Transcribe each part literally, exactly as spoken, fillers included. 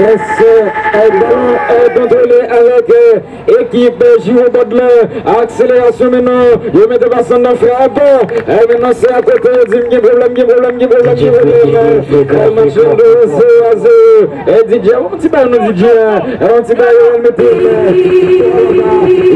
Yes, euh, balon, euh, kontrole avèk, euh, ekip, euh, Girobòd la. Akselerasyon mennan, yo mete pas anndan frap. Euh, mennan se akote, yo di m gen pwoblèm, gen pwoblèm, gen pwoblèm, gen pwoblèm. Euh, match la de zero a zero. Eh, D J, yon ti bay nou D J, eh, yon ti bay yo al mete, eh,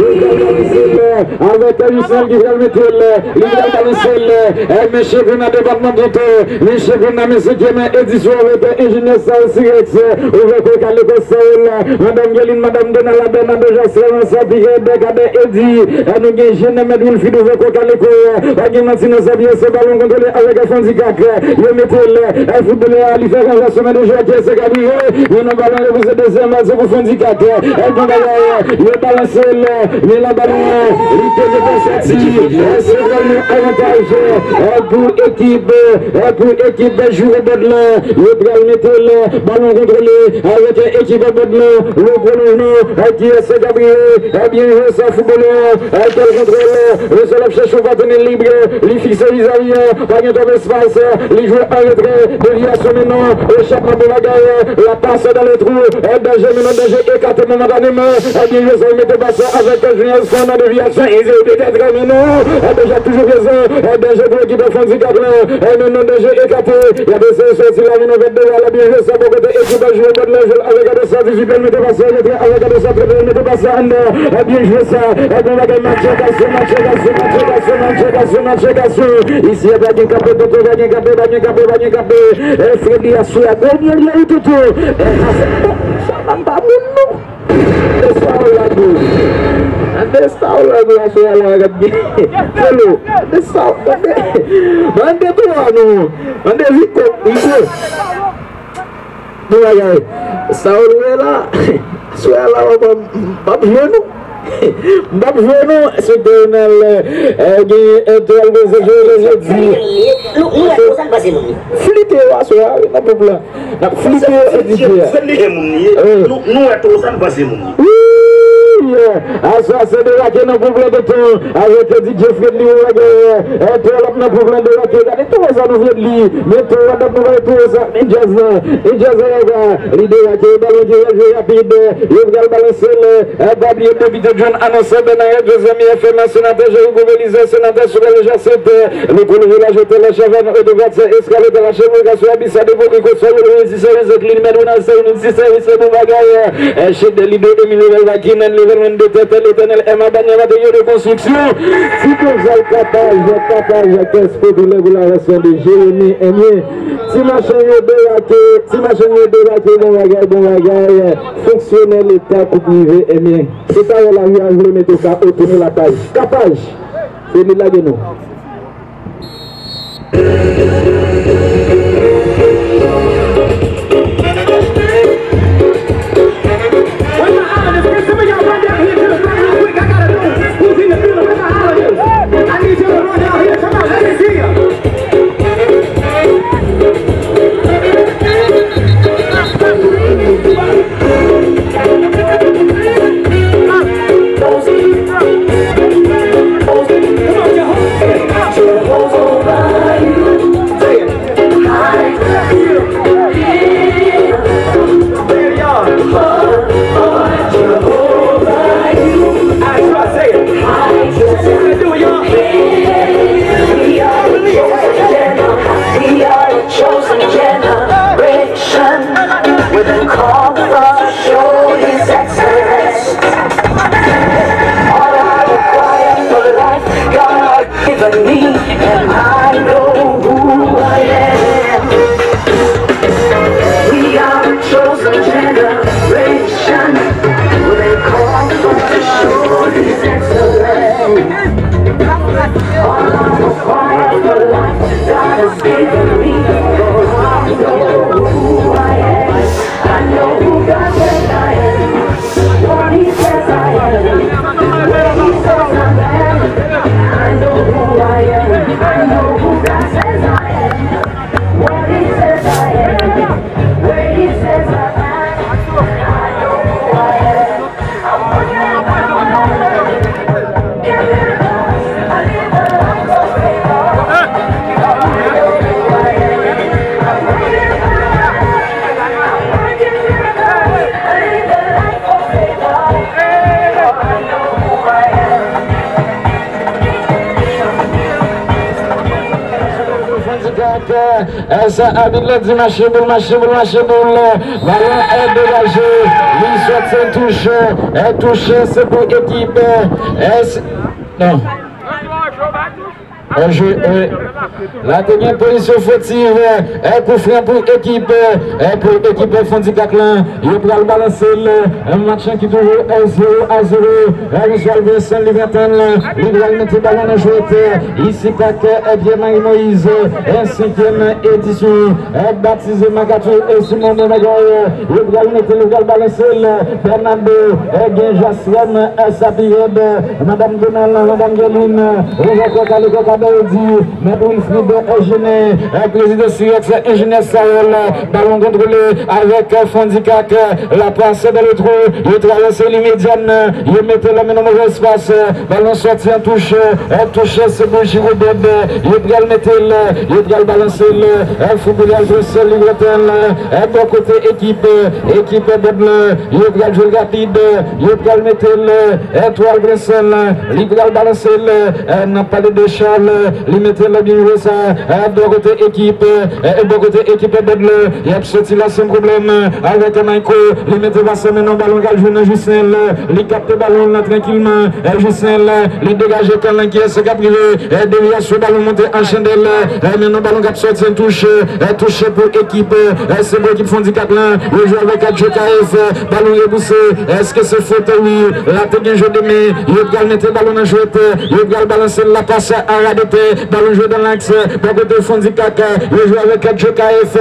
yo pral balanse l, eh, avèk, eh, Youssel ki pral mete l, eh, li pral balanse l, eh, eh, men chanpyona depatman Dòt, eh, men chanpyona, men senkyèm edisyon avèk, eh, enjenyè Sao Sirex, eh, ouvè kò kale kò Saul, eh, madanm Gelin, madanm Donald, Bernardo Jocelyn, Sapi, eh, Dekadè Edi, eh, nou gen jennè mèt Wilfrid ouvè kò kale kò, eh, pa gen manti nan sa, byen se balon kontwole avèk, eh, Fondikak, eh, yo mete l, eh, foutbolè a, li fè ranvèsman de jwe ak, eh, Sekabriye, men nan balon repousse dezyèm, se pou Fondikak, eh, bon bagay, eh, yo balanse l, men la balon, eh, li te devan soti, eh, se vrèman avantaj, eh, pou ekip, eh, pou ekip Girobòd la, yo pral mete l, balon kontwole avèk, eh, ekip Bòd la, le pwolonjman, eh, ki, eh, Sekabriye, eh, byen jwe sa, foutbolè, eh, bèl kontwòl, eh, Youssel ap chèche yon patnè lib, li fikse vizavi, eh, pa gen twòp espas, eh, li jwe an retrè, devyasyon mennan, echapman bon bagay, eh, la passe dans le trou, eh, danje mennan, danje ekate momantaneman, eh, byen jwe sa, li mete pas avèk Junior Son nan devyasyon, e se petèt mennan, eh, danje toujou prezan, eh, danje pou ekip Fondikak la, eh, mennan danje ekate, y ap eseye sòti la, mennan vèt de la, byen jwe sa, bò kote ekip Girobòd la, jwe avèk Adresa, Vizibèl mete pas an retrè, avèk Adresa, trè byen mete pas anndan, eh, byen jwe sa, eh, bon bagay, match gason, match gason, match gason, match gason, match gason. Isi, eh, pa gen kanpe, Toto, pa gen kanpe, pa gen kanpe, pa gen kanpe. Eh, Freddy aswè a, gwo byen li, Toto. Eh, sa, sa pa moun, non. Gade sa w lage. Gade sa w lage aswè a la, gade. Felo, gade sa w, gade. Mande tou a nou. Mande Viko, Viko. Bon bagay. Sa w lwe la. Aswè a la, w ap, m p ap jwe nou. M p ap jwe nou. Enspektè Ronald, eh, gen entèl bezwen jwe jodi. Nou, nou wè, sa n pase moun. Flite yo aswè a, wi, nan pèp la. N ap flipe yo, se D J a. Se li gen moun li ye. Wi. Nou, nou wè Tosan pase moun li. Wi, aswè se Derake nan pwoblèm de tan. Avèk D J Fredly, ou wè gen, eh, Tosan nan pwoblèm Derake. Gade Tosan nou Fredly. Men Tosan, nou wè Tosan. Men djaz la. Men djaz la, li Derake. Balon ki rejwe rapid. Yo pral balanse l. Eh, pa bliye depite John Anonse, Bernard Joseph, F M, senatè Jericho Belizaire, senatè Sorel Jacinthe, Louko Leve Lajotè, Lachavàn, Otopat, Eskalot, Lachevre, Kasou, Abisa, Depo, Riko, Soyo, Lorezi, Sèvis, Klinimèt, Ronald, Sèvis, Sèvis, Bon Bagay, eh, Chedè, Lido, Emil, Level, Vakinan, Level, Mande, Tètè, Letènèl, Èma, Banyè, Materyo de Konstriksyon, Ti Gonzal, Kapaj, Kapaj, Kès Popilè pou Lavasyon de Jeremi, Enyen, Ti Machann yo Derake, Ti Machann yo Derake, Bon Bagay, Bon Bagay, Fonksyonè Leta kou prive, Enyen. Se sa yo lari a vle mete w ka otounen lakay. Kapaj! Se li lage nou. Ès abit la di mache boul, mache boul, mache boul. Balon e degaje. Li sòti an touche. E touche se pou ekip. Ès non. Jwe, wi. La te gen pozisyon fotiv. E kou fran pou ekip. E pou ekip Fondikak lan. Yo pral balanse l. Match lan ki toujou e zero a zero. Rizwal Vincent li pran tan l. Li pral mete balon nan jwèt. Isi Pak e Pierre Marie Moïse. E senkyèm edisyon. E batize Makati e Simon de Magay. Li pral mete l, li pral balanse l. Bernardo e gen Jaslèm. E sa pi rèd. Madanm Donald, Madanm Gelin. Ouvè kò kale kò kabe di. Mèt Wilfrid Eugene. E prezidan Sirex, enjenyè Sarel. Balon kontwole avèk Fondikak. La passe dans le trou. Yo travèse limedya. Yo mete l men nan move espas. Balon sòti an touche. An touche, se pou Jirodèd. Yo pral mete l. Yo pral balanse l. Foutbolè al jwe sèl li retan l. Bò kote ekip. Ekip Dèd lan. Yo pral jwe l rapid. Yo pral mete l. Etwal Vincent. Li pral balanse l. N ap pale de Charles. Li mete l byen jwe sa. Bò kote ekip. Bò kote ekip Dèd lan. Y ap soti la san pwoblèm. Avèk Mayko. Li mete pase men nan balon k al jwenn nan Jislèn. Li kapte balon nan trankilman. Jislèn. Li degaje kan lan kiyès k ap rive. Devyasyon balon monte an chandèl. Men nan balon k ap sòti an touche. Touche pou ekip. Se pou ekip Fondikak lan. Yo jwe avèk Adjo Kaef. Balon rebouse. Èske se fot? Wi. La te gen jwe de men. Yo pral mete balon nan jwèt. Yo pral balanse l la pase a ras de tè. Balon jwe dan laks. Bò kote Fondikak. Yo jwe avèk Adjo Kaef.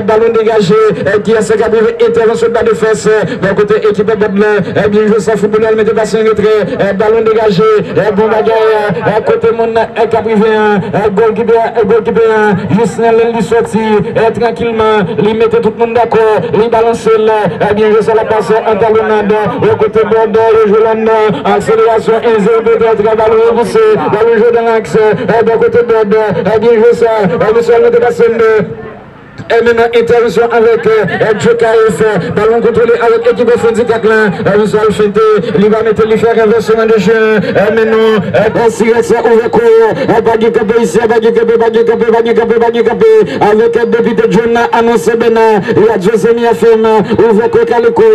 Balon degaje. Kiyès k ap rive? Entèvansyon ba de fès. Bò kote ekip Dèd lan. Byen jwe sa, foutbolè al mete pase an retrè. Balon degaje. Bon bagay. Kote moun k ap rive an? Golkipè, golkipè an. Jislèn li sòti. Trankilman. Li mete tout moun dakò. Li balanse l. Byen jwe sa, la pase an talonnad. Bò kote Bòdò, yo jwe l anndan. Akselerasyon, en zero petèt. Balon repouse. Balon jwe dan laks. Bò kote Bòdò. Byen jwe sa. Misye al mete pase anndan. E men nan entèvansyon avèk Djo Kaef. Balon kontwole avèk ekip Fondikak lan. Misye al fente. Li va mete, li fè ranvèsman de jeu. E men non. Sirex ouvè kò. Pa gen kanpe isi a, pa gen kanpe, pa gen kanpe, pa gen kanpe, pa gen kanpe. Avèk depite John anonse Bèna. Radyo Zeni F M. Ouvè kò kale kò.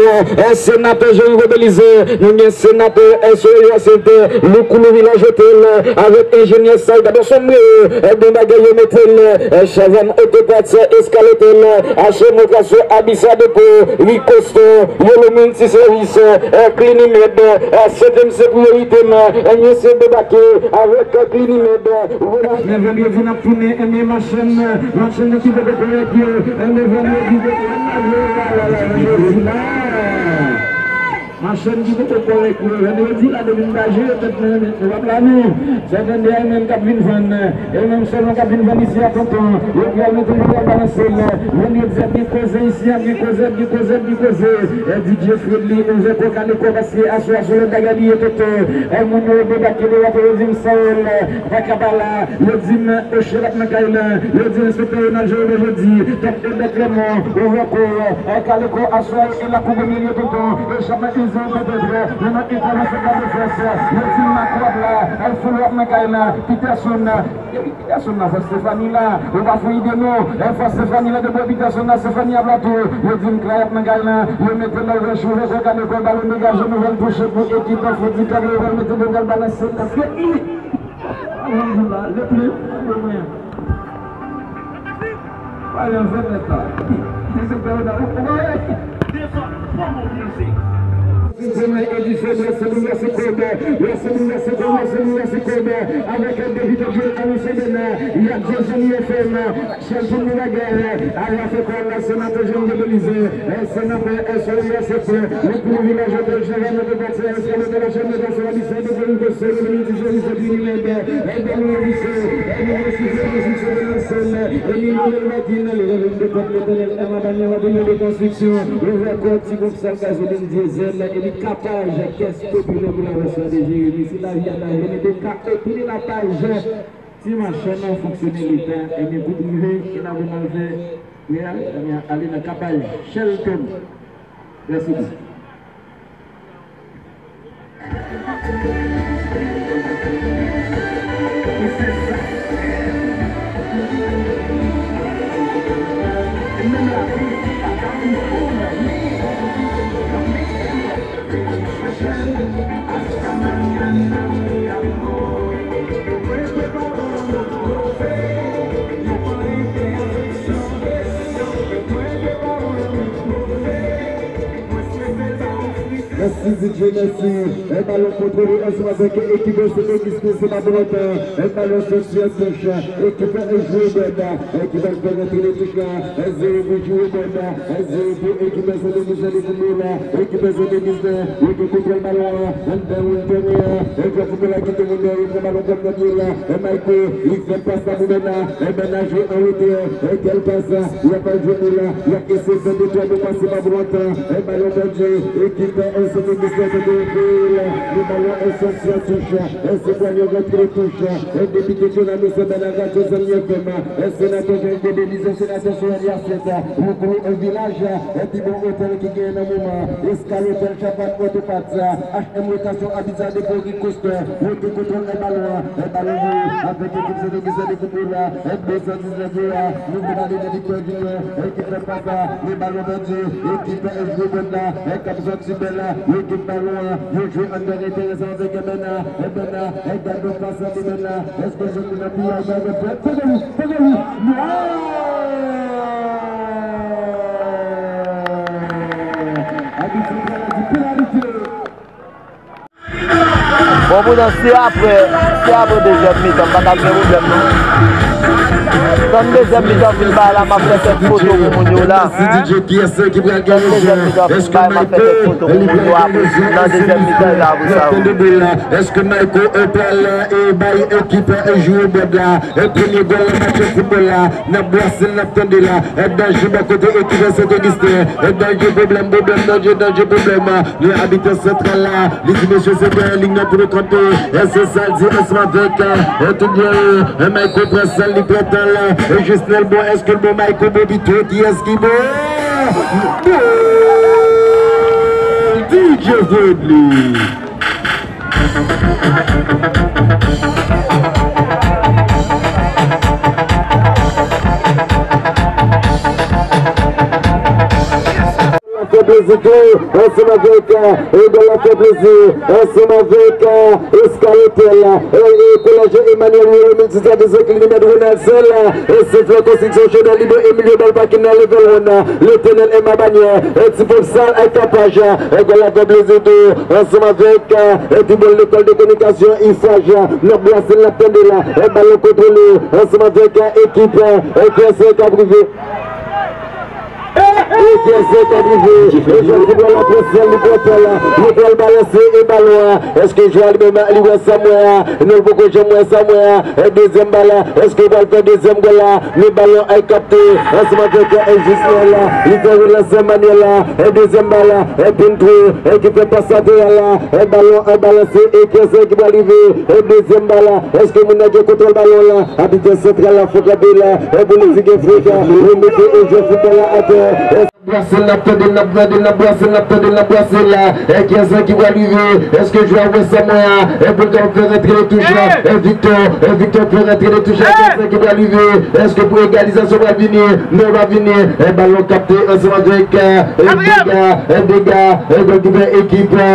Senatè Jerry Belize. Nou gen senatè Soyo Sentè. Loukoulou Vilaj Otèl. Avèk enjenyè Say. Gade sonbre. Bon bagay yo mete l. Chavannes Autoparts, Escale Otèl, H M O Kaso, Abisa Depo, Ricosto, Yolo Multiservis, Clinimed, Sentèm Sekirite, mesye debake avèk Clinimed. Men vandredi n ap tounen, men machann, machann ki poko kòrèk yo, men vandredi, vandredi la. Machann ki poko kòrèk yo, vandredi la depi m pa jere tèt mwen, nou p ap la non. Sèten de a menm k ap vin vann, e menm sèlman k ap vin vann isi a tonton. Yo pral mete, yo pral balanse l. Vandredi ap gen koze isi a, ap gen koze, ap gen koze, ap gen koze. E D J Fredly, ouvè kò kale kò paske aswè a se lòt bagay li ye tonton. E moun yo debake deyò, yo di m Saul pa ka pa la. Yo di m Oche l ap nan kay la. Yo di enspektè Ronald Jerome jodi. Tèt de bèk Clermont. Ouvè kò. Kale kò aswè e la koupe milye tonton. E chapman izi petèt. Men nan entèvansyon ba de fès. Yo di m Makwab la. Folo ap nan kay la. Peterson. Epi Peterson nan fò Stefani la. Ou pa fon ide non. Fò Stefani la depi Peterson nan Stefani ap la tou. Yo di m Klay ap nan kay la. Yo mete l ouvè chou. Ouvè kò kale kò balon degaje nouvèl touche pou ekip Fondikak. Yo pral mete devan l balanse paske li. Alhamdulillah, le pli, le mwen. Pale an fèt nèt la. Li se pè ou nan ou. Avèk David Dieu Anisebena, y ap jwe Zoni F M, Shelton Moulaga, Rafe Kòl, Senatè Jean Belize, Senatè S O I S F, Lipou Vilaj Otèl Chèvè, Mèt Batè, Eskalotè, Lachèn, Mèt Asè, Abisè, Devoye, Seri, Mèt Tizè, Mèt Trinidad, Èdalou Anvisè, Èdalou Anvisè, Èdalou Anvisè, Èdalou Anvisè, Emilio Delmatin, Levèl de Kòt, Letènèl, Emma Daniel, Atelier de Konstriksyon, Levèl Kòt, Ti Gwoup Sal, Gazoline, Dyezèl, epi Kapaj, kès popilè pou la Wès la de Jeremi, si lavi a da Jeremi de ka epi la paj, ti machann nan fonksyonè Leta, ebyen, pou prive, e n ap mal fè, frè, ebyen, ale nan Kapaj, Shelton. Mèsi byen. Mèsi D J, mèsi. E balon kontwole ansanm avèk ekip Sent Ogis, se pa pou lontan. E balon soti an touch. Ekip jwe bòd. Ekip al fè rantre nan touch la. Zero pou jwe bòd. Zero pou ekip Sent Ogis, li koule la. Ekip Sent Ogis, yo gen kontwòl balon an. Anndan wout tèren an. E jwè foutbòl la kite moun dèyè, yo pran balon kòm nan pye la. E Mayko, li fè pas la pou Bèna. E Bèna jwe an wotè. E kèl pas. Y ap al jwe la. Y ap eseye fè de twa bon pase pa pou lontan. E balon pèdi. Ekip Sent Ogis la tante ouvri l. Men balon soti an touch. E se pou al rantre nan touch. E depi kesyon nan mesye Bèna Radyo Zanmi F M. E senatè Jean Belize, senatè Sorel Yasset. Pou, pou vilaj. E pi bon otèl ki genyen nan moman. Eskalotèl, Chapat, Otopat. M lokasyon Abidjan depo Rikos, wote kontwòl e balon an, e balon jwe avèk ekip Sent Ogis de foutbòl la, e de san diznèf yo a, nouvo ale nan Viktò Jinyon, e ki fè pas la, men balon pèdi, ekip e jwe bòd la, e k ap sòti bèl la, ekip balon an, yo jwe anndan enteresan avèk Bèna, e Bèna, e gad bon pas la pou Bèna, èske jwenn li nan piyay, gade, pran, pran li, pran li, non! Abit santral la di penalite! Bon, poutan, si apre, si apre dezyèm mitan, m pa t ap gen pwoblèm, non. Tann dezyèm mitan fin bay la, m ap fè kèk foto pou moun yo la. Tann dezyèm mitan fin bay, m ap fè kèk foto pou moun yo apre. Nan dezyèm mitan, la, pou sa, wi. Èske Mayko pral, e, bay ekip, e, jwe bòd la? E, premye gòl nan match foutbòl la. N ap brase l, n ap tande la. E, danje bò kote ekip Sent Ogis. E, danje, pwoblèm, pwoblèm, danje, danje, pwoblèm. Nan mitan santral la, li di mesye se dèyè liy nan pou nou kanpe. E se sa l di ansanm avèk, e, tout byen yo. E Mayko pran sa l, li pran tan l. E jis nan l bon, èske l bon, Mayko bon pito, kiyès ki bon? Gòl! D J Fredly! Fè plezi tou, ansanm avèk, e, gòl la fè plezi, ansanm avèk, e, Eskalotèl, e, e, Kolèj Emmanuel Wilomil, Titadis, Klininèt Ronald Sèl, e, se Flè Konstriksyon, Chenèl Libre, Emilio Balpakin nan Level One, Letènèl Emma Banyè, e, Ti Pòp Sal, e, Kapaj, e, gòl la fè plezi tou, ansanm avèk, e, Ti Bòl Lekòl de Kominikasyon, Ifaj, n ap brase l, n ap tande la, e, balon kontwole, ansanm avèk, e, ekip, e, K S K Privé. E kiyès k ap rive? E Jòf ki pral la pran sèl, li pran sèl la. Li pral balanse e balon an. Èske jwè a li menm li wè sa m wè a? Non, l poko janm wè sa m wè a. E dezyèm bal la. Èske l pral fè dezyèm gòl la? Men balon an kapte. Ansanm avèk e Jisnèl la. Li fè relanse Emmanuel la. E dezyèm bal la. E Pintro. E ki fè pas latèral la. E balon an balanse. E kiyès ki pral rive? E dezyèm bal la. Èske moun nan gen kontwòl balon la? Abitè santral la fè kanpe la. E politik gen freka. Remete e jwè foutbòl la atè. Brase l, n ap tande l, n ap tande l, n ap brase l, n ap tande l, n ap brase l la. E kiyès ki pral rive? Èske jwè a wè sa m wè a? E pou l kapab fè rantre nan touch la. E Victor, e Victor fè rantre nan touch la. Kiyès ki pral rive? Èske pou egalizasyon pral vini? Non, pa vini. E balon kapte ansanm avèk, e, Dega, e, Dega, e, gòlkipè ekip, e,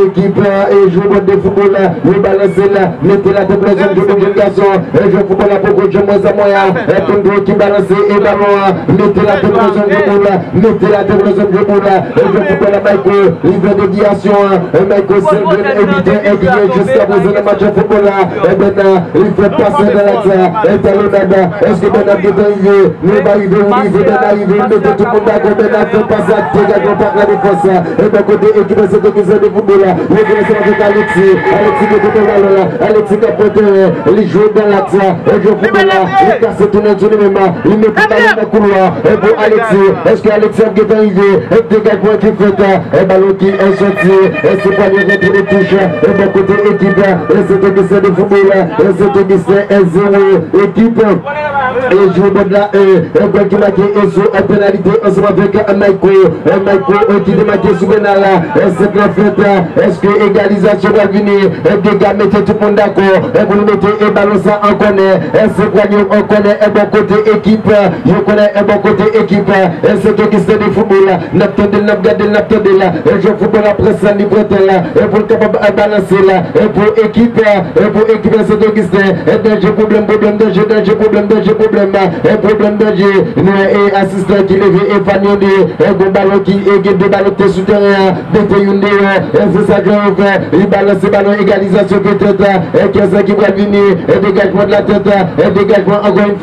ekip, e, jwè bòl de foutbòl la. Yo balanse l, mete l atè pou lòt zòn, jwe pou jèn gason. E, jwè foutbòl la poko janm wè sa m wè a. E, Pintro ki balanse e balon an, mete l atè pou lòt zòn, jwe pou la. Mete l atè pou l jwe foutbòl la. E jwe foutbòl la, Mayko. Li fè deviyasyon an. E Mayko se yon grenn ebitè, ebitè jiskaprezan nan match foutbòl la. Ebyen, li fè pas nan laks. E Bernard. Èske Bernard gentan rive? Li pa rive, li rive, Bernard rive, li mete tout moun dakò. Bernard fè pas la, degajman pa k la defans. E bò kote ekip Sent Ogisten de foutbòl la. Li kòmanse avèk Alexis. Alexis ki kontròl balon la. Alexis k ap pran teren. Li jwe nan laks. E jwe foutbòl la. Li kase tounen sou li menm. Li mete balon nan koulwa. E pou Alexis. Èske Alexis ap gentan rive? E degajman ki fèt. E balon ki soti. E se pwanye rantre nan touch. E bò kote ekip. E Sent Ogisten de foutbòl. E Sent Ogisten e zewo. Ekip. E jwe bòd la. E, e gòl ki make e sou, e penalite ansanm avèk, e, Mayko. E Mayko, e ki te make sou Bernard la. E sèt la fèt. Èske egalizasyon pral vini? E Dega mete tout moun dakò. E pou l mete e balon sa an kònè. E se pral yon an kònè e bò kote ekip. Yon kònè e bò kote ekip. E Sent Ogisten de foutbòl la. N ap tande l, n ap gade l, n ap tande l. E jwe foutbòl la, pran san li, pran tan la. E pou l kapab, e, balanse la. E pou ekip, e, e pou ekip Sent Ogisten. E danje, pwoblèm, pwoblèm, danje, danje, pwoblèm, danje, pwoblèm. E pwoblèm, danje. Nou wè, e asistan ki leve e fann yon de. E gon balon ki, e gen de balon ki te sou teren an. Mete youn deyò. E se sa ke yo fè. Li balanse balon egalizasyon petèt. E kiyès ki pral vini? E degajman de la tèt. E degajman ankò yon fwa.